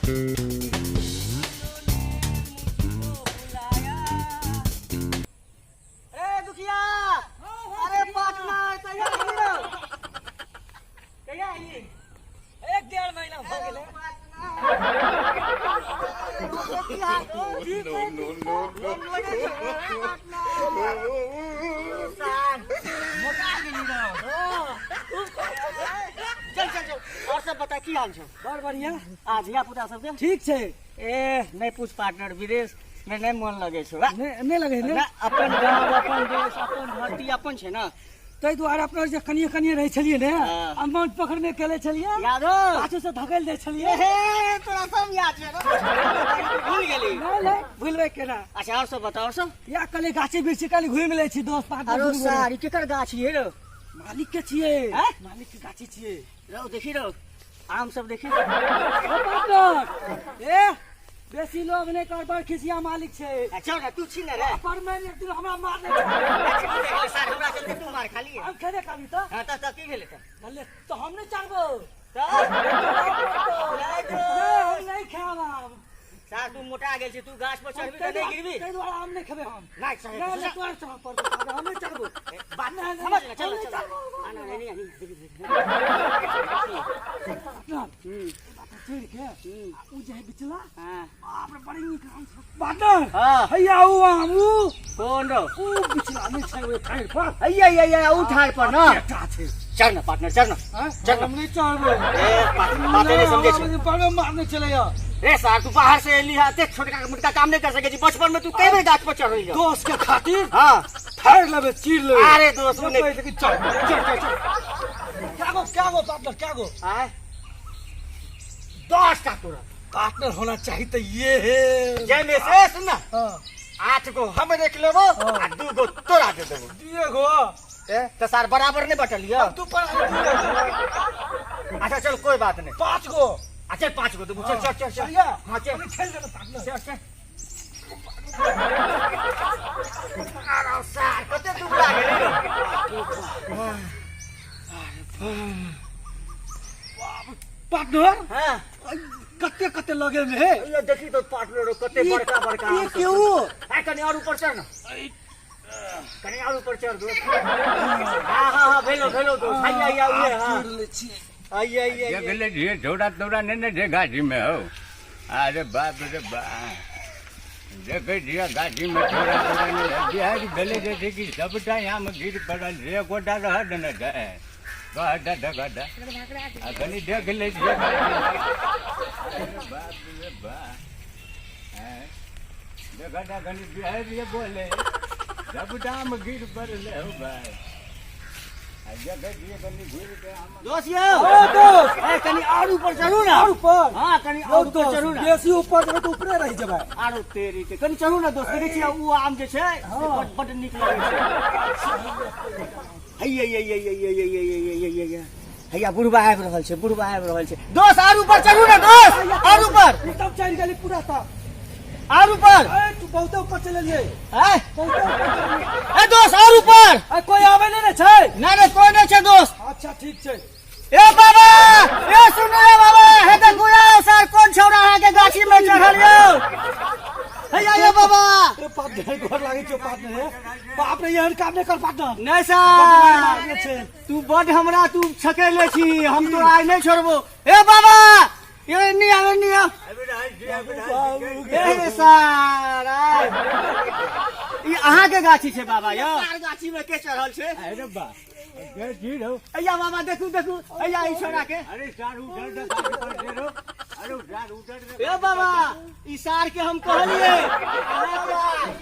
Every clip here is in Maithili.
ए दुखिया, अरे पाटना कहिया आइली रौ? कहिया आइली? एक डेढ़ महीना भऽ गेलै। चल चल चल, और सब बता, की हाल छौ? बड़ बढ़िया। आ धिया पुता सबके ठीक छै। ए नहि पूछ पार्टनर, विदेश मे नहि मन लगै छौ। नहि नहि लगै ने। ना, अपन गाँव, अपन देश, अपन धरती अपन छै ने, ताहि दुआरे अपना जे कनिये कनिये रहै छलियै ने, हाँ। आ मन पकड़ने खेलै छलियै, याद हो? पाछू से धकेल दै छलियै। हे तोरा सब याद छै ने? भूल गेली? नहि नहि, भूलबै केना? अच्छा, और सब बताओ, और सब। या कहलियै गाछी वृक्षी काल्हि घुमि लै छी दोस्त पाँच। अरो सारी केकर गाछ ये रो? मालिक के छियै। हैं? मालिक के गाछी छियै। रो देखी रो, आम सब देखी। ओ पार्टनर, ए बेसी लोग नहि कर, बड़ खिसिया मालिक छै। अच्छा ना, तू छी ने रे। पर मैं एक दिन हमरा मारने छै। अच्छा, की भेलै सर, हमरा चलते तू मार खाली? हम खेबे खाली तऽ। हां, तऽ की भेलै तऽ? भले तऽ हम नहि चढ़बो। तऽ नहि, हम नहि खायब आब। सार तू मोटा गेल छी, तू गाछ पर चढ़बी तऽ नहि गिरबी। ताहि दुआरे आम नहि खेबै हम। नहि चढ़। नहि नहि, तोरा चढ़ऽ पड़तौ, हम नहि चढ़बो। बात नहि, नहि, समझ ने, चल हम नहि चल। चढ़बो। आ ना, नहीं नहीं, देखी देखी। पार्टनर, चढ़ि के आ उ जे है बिचला, हां। बाप रे, बड़ी नीक आम छै पार्टनर। हां। हैया उ आम उ। कोन रो? उ बिचला नहि छै, ओहि ठाढ़ि पर। हैया हैया हैया, उ ठाढ़ पर ना। एकटा छै। चढ़ ना पार्टनर, चढ़ ना। आँय? चढ़ ना। हम नहि चढ़बै। ए बाते नहीं समझे छै। बड़ो मारने छलैया। ए सार, तू बाहर से एली है, एते छोटका मोटका काम नहीं कर सके छी। बचपन में तू कई बेर गाछ पर चढ़ल है। दोस्त के खातिर हां। फाड़ लेबै, चीर लेबै। अरे दोस्त, नहि नहीं। कहै छै कि चढ़ चढ़ चढ़ चढ़। क्या गो, क्या गो पार्टनर, क्या गो? आय 10 टा तोरा पार्टनर होना चाहिए तो ये है। जय में से सुन ना, हाँ। 8 गो हम देख लेबो आ 2 गो तोरा दे देबो। दिए गो। ए तो सार बराबर नहीं बटलियो। तू पर दिए। अच्छा चल, कोई बात नहीं। 5 गो। अच्छा 5 गो देबो, चल चल चल चल। चलिया। हां चल। खेल देना पार्टनर। चल चल। अरे सार कते दुबला गेली रो। पार्टनर। हां। कते कते लगे में है। ये देखी तो पार्टनर, कते बड़का बड़का ये आम सब। क्यों? ए कनी और ऊपर चढ़ ना, कनी और ऊपर चढ़ दोस्त। हां हां हां, भेलो भेलो दोस्त, हैया हैया उहे। हां। चीर ले छियै। हैया हैया। देख ले छियै छौड़ा तौड़ा नहि ने छै गाछीमे हौ। अरे बाप रे बाप, देखै छियै गाछीमे छौड़ा तौड़ा नहि रहै। बिहाड़ि भेलै जे छै कि सबटा आम गिर पड़ल छै, एकोटा रहत ने छै। गड्ढा गड्ढा आ कनि देख लै छियै गाछीमे। अरे बाप रे बाप, आँय, देखऽ कनि बिहाड़ि बोले, सबटा आम गिर पड़लै हौ भाय। आ देखै छियै कनि घुरि कऽ आम। दोस्त यौ। ओ दोस्त। ए कनी और ऊपर चढ़ू ना। और ऊपर? हां, कनी और ऊपर चढ़ू ना। बेसी ऊपर जेबै तऽ ऊपरे रहि जेबै। आरो तेरी के, कनी चढ़ू ना दोस्त। देखै छियै उ आम जे छै से बड बड नीक लगै छै। हैया हैया हैया हैया हैया हैया हैया हैया हैया, बुढ़बा आबि रहल छै, बुढ़बा आबि रहल छै। दोस्त आर ऊपर चढ़ू ना दोस्त, आर ऊपर। ई तब चढ़ि गेली पूरा तब। आर ऊपर। ए तू बहुते ऊपर चलि गेलियै। हैं? बहुते ऊपर चलि गेलियै। ए दोस्त आर ऊपर। ए कोई आबै नहि ने छै? नहि नहि, कोई नहि छै दोस्त। अच्छा ठीक छै। ए बाबा, ए सुनू ए बाबा, हे देखू यौ सर, कोन छौड़ा अहाँके गाछी में चढ़ल यौ। हैया यौ बाबा। ए पार्टनर, घर लागै छौ पार्टनर। हे बाप रे, एहन काम नहि कर पार्टनर। नहि बड सर, मारने छै। तू बड हमरा तू छकेले छी, हम तो आइ नहि छोड़बो। ए बाबा, ए नी आव, नी आव। आबि रहल छी, आबि रहल छी। ए सर, आइ। ई अहाँके गाछी छै बाबा यौ? गाछी में के चढ़ल छै? अरे बा, के छी रौ? अय्या बाबा, देखू देखू, अय्या ई छोड़ा के। अरे सार उधर दे गाछ पर से रौ। अरे सार उधर दे। ए बाबा, ई सार के हम कहलिए,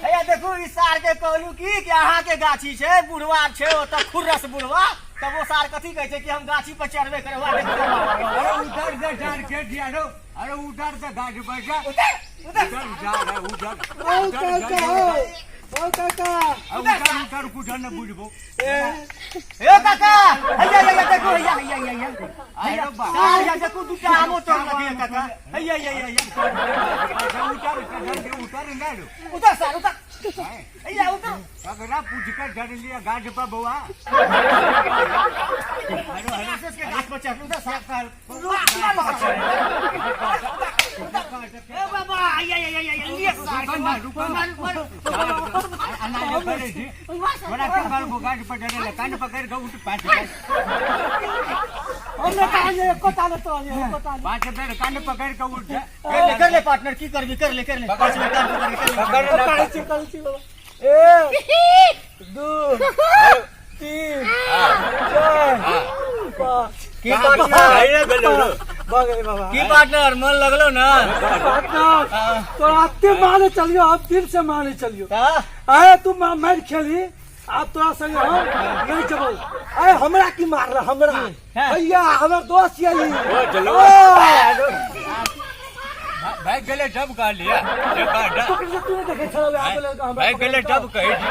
हैया देखू, ई सार के कहलू की कि अहाँ के गाछी छै, बुढ़वा छै ओतऽ खुर्रस बुढ़वा, तब ओ सार कथी कहै छै कि हम गाछी पर चढ़बे करबै। देखू बाबा। अरे उधर दे सार के दिया रौ। अरे उधर दे गाछ पर से। उधर उधर। उधर सार है उधर। ओ काका, ओ ओ काका। उधर उधर कुछ न बुझबो। ए काका, हैया हैया देखू, हैया हैया हैया अरे बा, हैया देखू, दूटा आमो तोड़ लगे काका। हैया हैया हैया। उतर उतर उतर ना रो। उधर सार उधर, हैया उधर। ककरा पूछ कर चढ़ लिया गाछ पर बौआ? अरे के गाछ पर चढ़, उधर सार। ए बाबा, आइ आइ आइ आइ, लिए सार के। रुको ना, रुको ना। अना जे करै छी। तोरा के कहलको गाछ पर चढ़ै लए, कान पकड़ि कऽ उठ 5 बेर। हम नहि कहलियै एको ताले तोड़लियै एको ताले। 5 बेर कान पकड़ि कऽ उठ जा। कर ले, कर ले पार्टनर, की करबी, कर ले, कर ले। 5 मिनट कान पकड़ के कर ले। पकड़ ना। करै छी, करै छी बाबा। 1 2 3 4 5। की पार्टनर? भइए गेलौ रौ। भऽ गेलै बाबा। की पार्टनर, मन लगलो ना? पार्टनर, तोरा एते माने चलियो, हम दिल से माने चलियो। तऽ अरे तू मारि खेली, आब तोरा संगे हम नहीं जेबौ। अरे हमरा की मारल हमरा? हाँ। भैया हमर दोस्त ये ई। ओ चलो। ओ, भागि गेलै तब कहलियै। पकड़ से तू नहीं देखे छलौ, आब बोले हमरा भागि गेलै तब कहै छी।